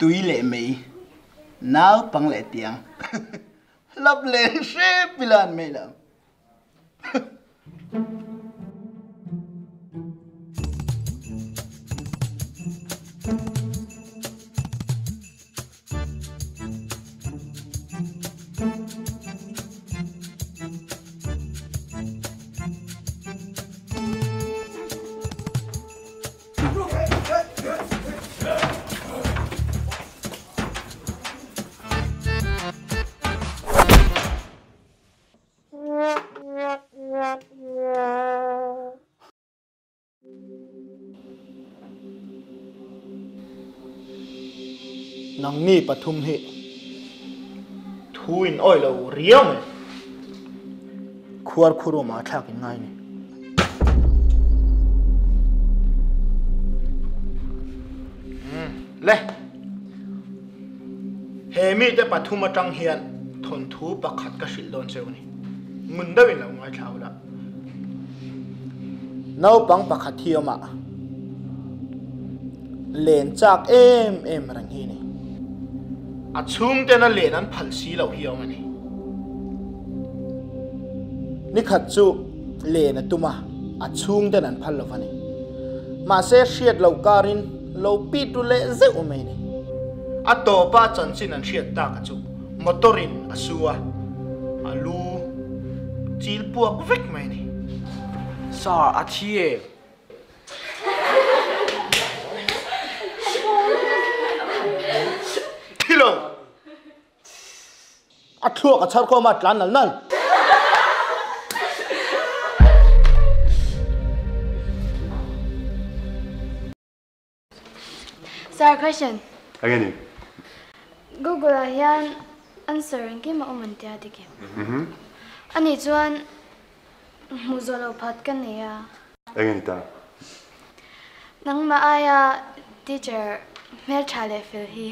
Tui leh mei, naupang leh tiang hlap leh hrep ila an mei lo. Nangni pathum hi thu in awih lo riau mai. Khuar khur awmah thlak in ngai ni. Le. He mite pathum atang hian thawnthu pakhat ka hrilh dawn cheu a ni. Ngun deuhin lo ngaithla ula. Naupang pakhat hi awm a, len chak em em reng hi a ni. A chhungtena len an phal si loh hi a awm a ni. Nikhat chu len a tum a, a chhungten an phal lo va ni. Mahse hriat loh karin lo pit ru leh zeuh mai a ni. A tawpa chanchin an hriat tak a chu motor in a su a, a lu chil puak vek mai a ni. Sir, a thi em? Thi lo! A thluak a chhar khawm a tlan nal nal. Sir, question. Enge ni? Google ah hian answer engkim a awm an tia dik em? Anih chuan hmuh zawh loh phat ka nei a. Enge ni ta? Nangmah aia teacher hmeltha leh fel hi.